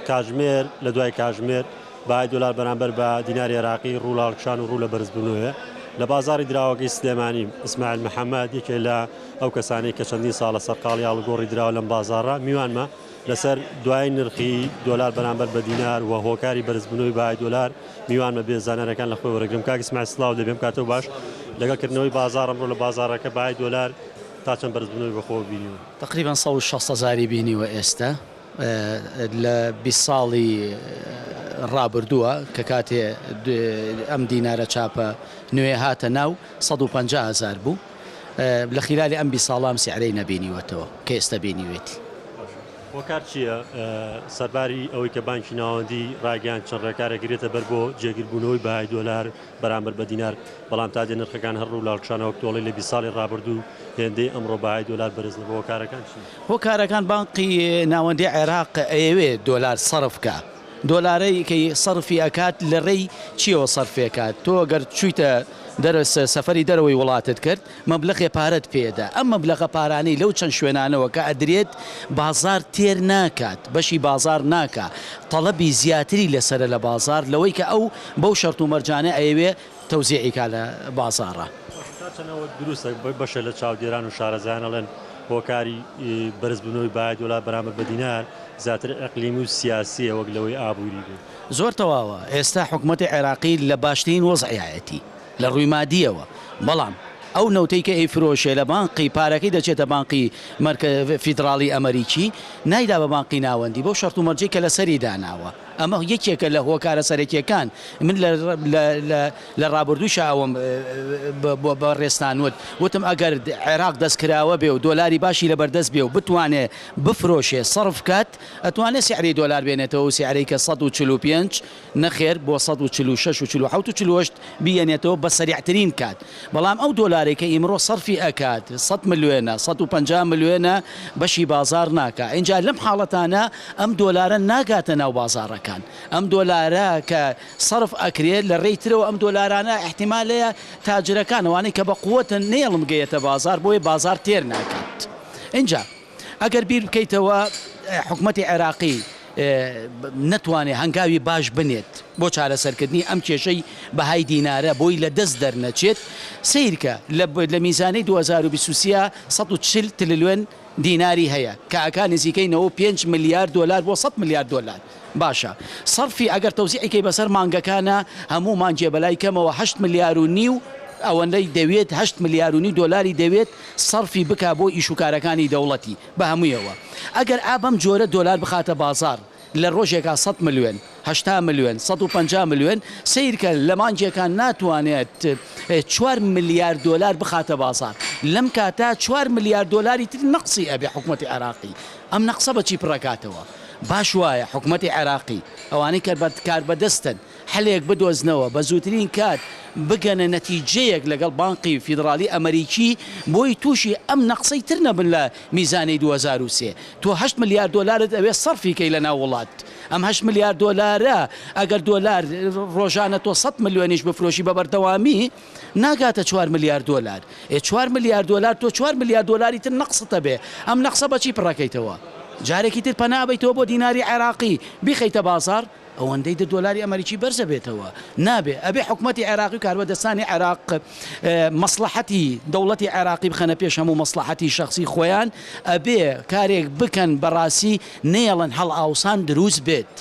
کاژمێر لە دوای کاژمێر بەهای دۆلار بەرامبەر بە دیناری عێراقی ڕوو لە هەڵکشان و ڕوو لە بەرزبوونەوەیە. لە بازاڕی دراوەکەی سلێمانی، ئیسماعیل محەمەد یەکێ لە ئەو کەسانەی کە چەندین ساڵە سەرقاڵی ئاڵوگۆڕی دراوە لەم بازاڕە، میوانمە لەسەر دوایین نرخی دۆلار بەرامبەر بە دینار و هۆکاری بەرزبوونەوەی بەهای دۆلار میوانمە بێ زانیاریەکان لە خۆی وەرەگرم. کاک ئیسماعیل سڵاو لێبێ، ئەم کاتەو باش. لەگەڵ کردنەوەی بازاڕ ئەمڕۆ لە بازاڕەکە بەهای دۆلار تا چەند بەرزبوونەوەی بەخۆوە بینیوە؟ تەقریبەن 160 هەزاری بینیوە ئێستا. لە 20 ساڵی ڕابردووە کە کاتێ ئەم دینارە چاپە نوێ هاتە ناو 150 هەزار بوو لە خیلالی ئەم 20 ساڵە ئەم سعرەی نەبینیوەتەوە کە ئێستا بینیوێتی. هۆکار چییە سەرباری ئەوەی کە بانکی ناوەندی ڕایگەیاند چەند ڕێکارێک گرێتە بەر بۆ جێگیربوونەوەی بەهای دۆلار بەرامبەر بە دینار، بەڵام تا دێ نرخەکان هەر ڕوو لە هەڵکشانە وەک تۆڵەی لە 20 ساڵی ڕابردوو هێندەی ئەمڕۆ بەهای دۆلار بەرز نەبووە، هۆکارەکان چین؟ هۆکارەکان بانقی ناوەندی عێراق ئەیەوێ دۆلار سەرف کا، دۆلارەی کەی سەرفی ئەکات لە رێی چیەوە سەرفی ئەکات، تۆ گەر چویتە دەرە سەفەری دەرەوەی وڵاتت کرد مەبلەغێ پارەت پێ دا، ئەم مەبلەغە پارانەی لەو چەند شوێنانەوە کە ئەدرێت بازار تێر ناکات، بەشی بازار ناکا، تەڵەبی زیاتری لەسەرە لە بازار لەوەی کە ئەو بەو شەرت و مەرجانە ئەیەوێ تەوزیعی کا لە بازاڕا. تا چەند ئەوە دروستە بەشێ لە چاودێران و شارەزایان ئەڵێن هۆکاری بەرزبوونەوەی بەهای دۆلار بەرامبەر بە دینار زیاتر ئیقلیمی و سیاسییە وەک لەوەی ئابووری بێت؟ زۆر تەواوە، ئێستا حکومەتی عێراقی لە باشترین وەزعیایەتی لە ڕووی مادییەوە، بەڵام ئەو نەوتەی کە ئەیفرۆشێ لە بانقی پارەکەی دەچێتە بانقی مەرکە فیدڕاڵی ئەمەریکی نایدا بە بانقی ناوەندی بەو شەرت و مەرجەی کە لەسەری داناوە. ئەمە یەکێکە لە هۆکارە سەرەکیەکان، من لە ڕابردووشا ئەوەم بە ڕێزتان وت، وتم ئەگەر عێراق دەستکراوە بێ و دۆلاری باشی لەبەردەست بێ و بتوانێ بفرۆشێ سەرف کات، ئەتوانێ سعری دۆلار بێنێتەوە و سعرەی کە 145 نەخێر بۆ 146 و 47 و 48 بیەنێتەوە بە سەریعترین کات. بەڵام ئەو دۆلارەی کە ئیمڕۆ سەرفی ئەکات سەت ملیۆنە، 150 ملیۆنە بەشی بازاڕ ناکا. ئینجا لەم حاڵەتانە ئەم دۆلارە ناگاتە ناو بازاڕەکان. ئەم دۆلارە کە سەرف ئەکرێت لە رێی ترەوە ئەم دۆلارانە ئیحتیمال هەیە تاجرەکان ئەوانەی کە بە قوەتن نەیەڵن بگەیەتە بازاڕ بۆیە بازاڕ تێر ناکات. ئینجا ئەگەر بیر بکەیتەوە حکومەتی عێراقی نەتوانێت هەنگاوی باش بنێت بۆ چارەسەرکردنی ئەم کێشەی بەهای دینارە بۆی لە دەست دەرنەچێت، سەیرکە لە میزانەی 2023 140 تللیۆن دیناری هەیە کە ئەکا نزیکەی 95 ملیار دۆلار بۆ 100 ملیار دۆلار باشە سەرفی ئەگەر تەوزیعی کەی بەسەر مانگەکانا هەموو مانگێ بەلای کەمەوە هەشت ملیار و نیو ئەوەندەی دەوێت هەشت ملیار و نیو دۆلاری دەوێت سەرفی بکا بۆ ئیش و کارەکانی دەوڵەتی بە هەموویەوە ئەگەر ئا بەم جۆرە دۆلار بخاتە بازاڕ لە ڕۆژێکا سەت ملیۆن 80 ملیۆن 150 ملیۆن سەیرکە لە مانگێکا ناتوانێت چوار ملیار دۆلار بخاتە بازاڕ لەم کاتە چوار ملیار دۆلاری تر نەقسی ئەبێ حکومەتی عێراقی ئەم نەقسە بە چی پڕەکاتەوە باش وایە حکومەتی عێراقی ئەوانەی کە کاربەدەستن حەلێک بدۆزنەوە بە زووترین کات بگەنە نەتیجەیەک لەگەڵ بانقی فیدڕاڵی ئەمەریکی بۆی تووشی ئەم نەقسەی تر نەبن لە میزانەی 2003 تۆ هەشت ملیار دۆلارت ئەوێ سەرفی کەی لەناو وڵات ئەم هەشت ملیار دۆلارە ئەگەر دۆلار ڕۆژانە تۆ سەت ملیۆنیش بفرۆشی بە بەردەوامی ناگاتە چوار ملیار دۆلار ئێ چوار ملیار دۆلار تۆ چوار ملیار دۆلاری تر نەقست ئەبێ ئەم نەقسە بە چی پڕەکەیتەوە جارێکی تر پەنا ئەبەیتەوە بۆ دیناری عێراقی بیخەیتە بازاڕ ئەوەندەی تر دۆلاری ئەمەریکی بەرزەبێتەوە نابێ ئەبێ حکومەتی عێراقی و کاربەدەستانی عێراق مەسڵەحەتی دەوڵەتی عێراقی بخەنە پێش هەموو مەسڵەحەتی شەخسی خۆیان ئەبێ کارێک بکەن بەڕاستی نەیەڵن هەڵئاوسان دروست بێت.